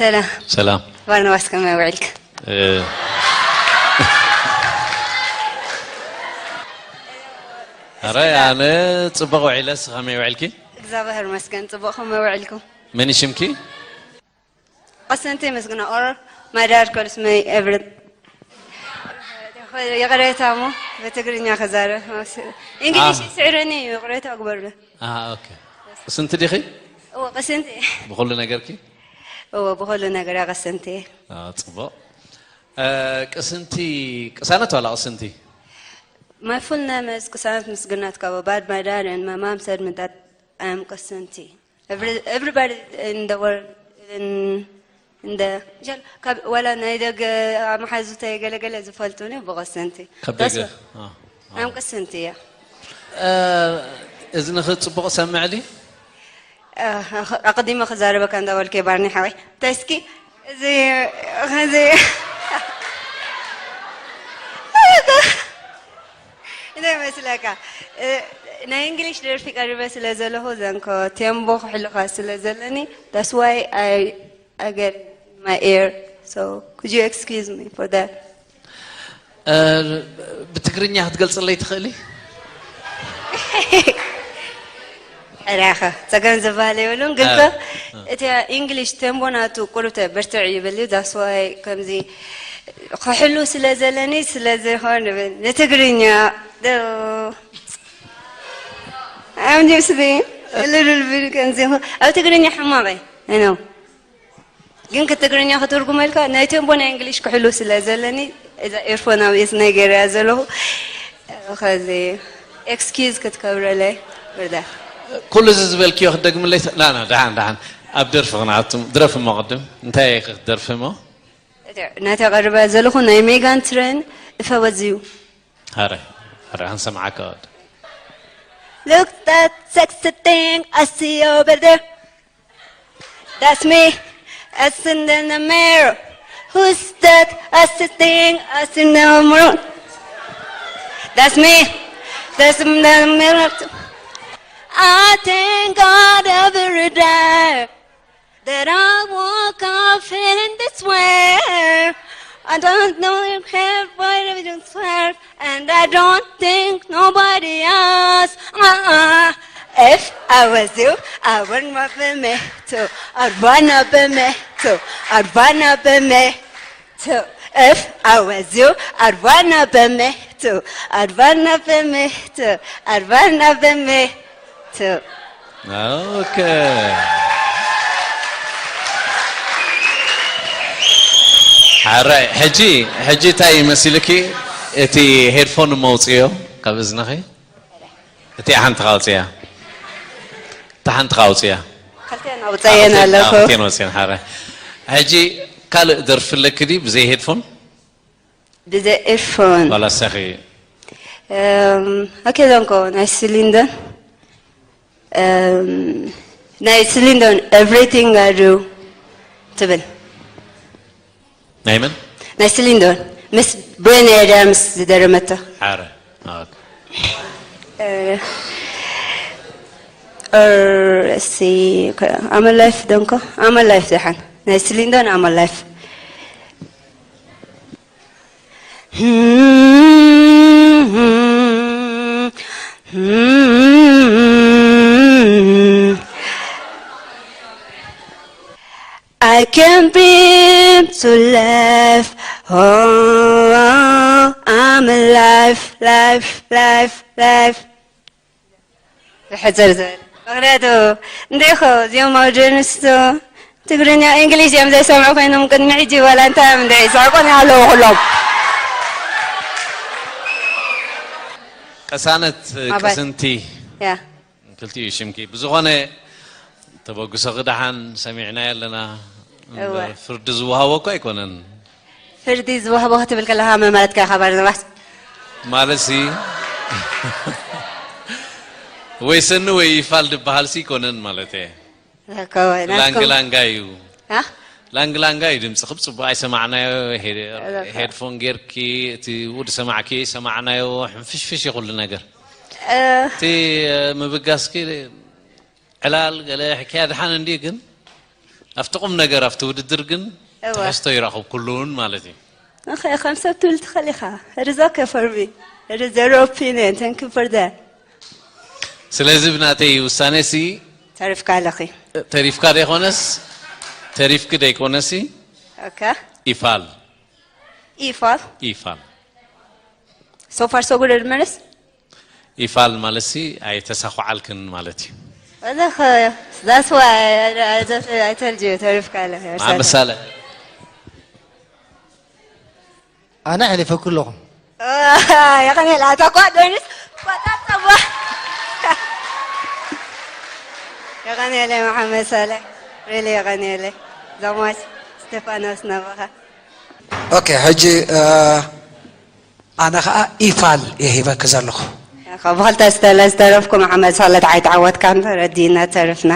ሰላም። ሰላም። ባርናባስ ከመይ ውዒልካ? እ፣ ኣረ ኣነ ጽቡቕ ውዒለ፣ ንስኺ ከመይ ውዒልኪ? እግዚኣብሔር ይመስገን ጽቡቕ። ከመይ ውዒልኩም? መን እዩ ሽምኪ? ቀሰንተይ መስግና or my dad calls me every ይቕሬታ እሞ ብትግርኛ ክዛረብ እንግሊሽ ኣህ። ይስዕረኒ እዩ። ይቕሬታ ግበሩለይ። ኣሃ ኦኬ። ቅስንቲ ዲኺ? እወ ቅስንቲ። ብኹሉ ነገርኪ? እወ ብኹሉ ነገር እያ ቅስንቲ። ኣዎ፣ ጽቡቕ። እ፣ ቅስንቲ ቅሳነት ዋላ ቅስንቲ? My full name is ቅሳነት ምስግና ትካቦ but my dad and my mom said me that I am ቅስንቲ. Every, everybody in the world, even in the, ዋላ ናይ ደገ መሓዙተይ ገለገለ ዝፈልጡኒ ብቕስንቲ። ካብ ደገ? ኣዎ። ኣም ቅስንቲ እያ። እ፣ እዝንኺ ጽቡቕ ሰምዕ ድዩ? ኣቐዲመ ክዛረበካ እንዳበልከ ባርኒ ሓወይ ተስኪ እዚ እዚ እንታይ መስለካ? እ፣ ናይ እንግሊሽ ደርፊ ቀሪበ ስለ ዘለኹ ዘንኮ ቴምቦ ክሕልኻ ስለ ዘለኒ that's why I, I get my air. So could you excuse me for that? ብትግርኛ ክትገልጽለይ ትኽእሊ? ሕራኸ ጸገም ዝበሃል የብሉን ግን ከ እቲ እንግሊሽ ቴምቦ ናቱ ቁሩብ በርትዕ ይብል እዩ that's why ከምዚ ክሕሉ ስለ ዘለኒ ስለ ዝኾን ንትግርኛ I'm just being a little bit ከምዚ ኣብ ትግርኛ ሕማቕ እየ ነው ግን ክትግርኛ ክትርጉመልካ ናይ ቴምቦ ናይ እንግሊሽ ክሕሉ ስለ ዘለኒ እዛ ኤርፎን ኣብ እዝነይ ገይረያ ዘለኹ ከዚ ኤክስኪዝ ክትከብረለይ ብርዳ ኩሉ እዚ ዝበልክዮ ክትደግምለይ ተ- ና ና ደሓን ደሓን ኣብ ደርፊ ክንኣቱ ድረፊ እሞ ቅድም እንታይ ኢኺ ክትደርፊ እሞ ናተ ቀርበ ዘለኹ ናይ ሜጋን ትሬን እፈወዝዩ ሃረ ሃረ ክንሰምዓካ ወድ Look that sexy thing I see over there. That's me. It's in the mirror. Who's that? I see thing. I see the moon. That's me. That's in the mirror. I thank God every day that I woke up feeling this way. I don't know if have what I don't swear, and I don't think nobody else. Uh-uh. If I was you, I wouldn't want for me to. I'd wanna be me too. I'd wanna be me too. If I was you, I'd wanna be me too. I'd wanna be me too. I'd wanna be me too. ኦኬ ሓራይ ሕጂ ሕጂ እንታይ ይመሲልኪ እቲ ሄድፎን መውፅዮ ካብ እዝንኺ እቲ ሓንቲ ካውፅያ እቲ ሓንቲ ካውፅያ ክልተን ኣውፀየን ኣለኹ ወፅየን ሓራይ ሕጂ ካልእ ደርፊ ኣለኪ ድዩ ብዘይ ሄድፎን ብዘይ ኤርፎን ዋላ ሰኺ ኦኬ ዘንኮ ናይ ስሊንደን ናይ ስሊንደን everything I do ትብል ናይ መን ናይ ስሊንደን ምስ ብሬን ኤዳምስ ዝደረመቶ ሓረ ሲ ኣመላይፍ ደንኮ ኣመላይፍ ደሓን ናይ ስሊንደን ኣመላይፍ I can beam to life. Oh, I'm alive, life, life, life. ሕፅር ዝበለ ምክንያቱ እንዴ ኸ እዚኦም ኣውደንስቶ ትግርኛ እንግሊሽ እዮም ዘይሰምዑ ኮይኖም ቅድሚ ሕጂ ዋላ እንታይ እዮም እንደ ይስሕቁን ኣለዉ ኩሎም ቅሳነት ኣባይ። ቅስንቲ ያ ክልቲኡ ሽምኪ ብዝኾነ ተበግሶ ክደሓን ሰሚዕናዮ ኣለና እወ። እምበር ፍርዲ ዝወሃቦ እኮ ኣይኮነን ፍርዲ ዝወህቦ ክትብል ከለካ መማለትካ ኢካ ባርናባስ ማለት ሲ ወይ ሰኒ ወይ ይፋል ዝበሃል ሲ ኣይኮነን ማለት እየ ላንግ ላንጋ እዩ አ? ላንግ ላንጋ እዩ ድምፂ ክብ ፅቡቅ ኣይሰማዕናዮ ሄ- ሄድፎን ጌርኪ እቲ ውድ ሰማዕኪ ሰማዕናዮ ሕንፍሽፍሽ እዩ ኩሉ ነገር እ፣ እቲ ምብጋስኪ ዕላል ገለ ሕክያ ድሓን እንዲ ግን ኣብቲ ቁም ነገር ኣብቲ ውድድር ግን እወ። ትሕዝቶ ይረኽብ ኩሉውን ማለት እዩ። Okay, ከም ሰብ ትብል ትኽእል ኢኻ። It is okay for me. It is your opinion. Thank you for that. ስለዚ ብናተይ ውሳነ ሲ ተሪፍካ ኣለኺ። ተሪፍካ ደይኮነስ ተሪፍኪ ደይኮነሲ Okay. ኢፋል ኢፋል ኢፋል So far so good መለስ ኢፋል ማለት ሲ ኣይተሳኹዓልክን ማለት እዩ። That's why I, I, just, I told you ተሪፍካ ኣለኺ። ምሳሌ ኣነ ሕሊፈኩ ኣለኹ። የቐኔል ኣታ እኳ ዶይንስ ኳታተዋ የቐኔለ መሓመድ ሳልሕ ሪሊ የቐኔለ ዘማች ስቴፋኖስ ናባኻ Okay ሕጂ ኣነ ከዓ ኢፋል እየ ሂበኪ ዘለኹ። ብክልተ ዝተለ ዝተረፍኩ መሓመድ ሳለት ዓይተዓወትካን ረዲእና ተርፍና።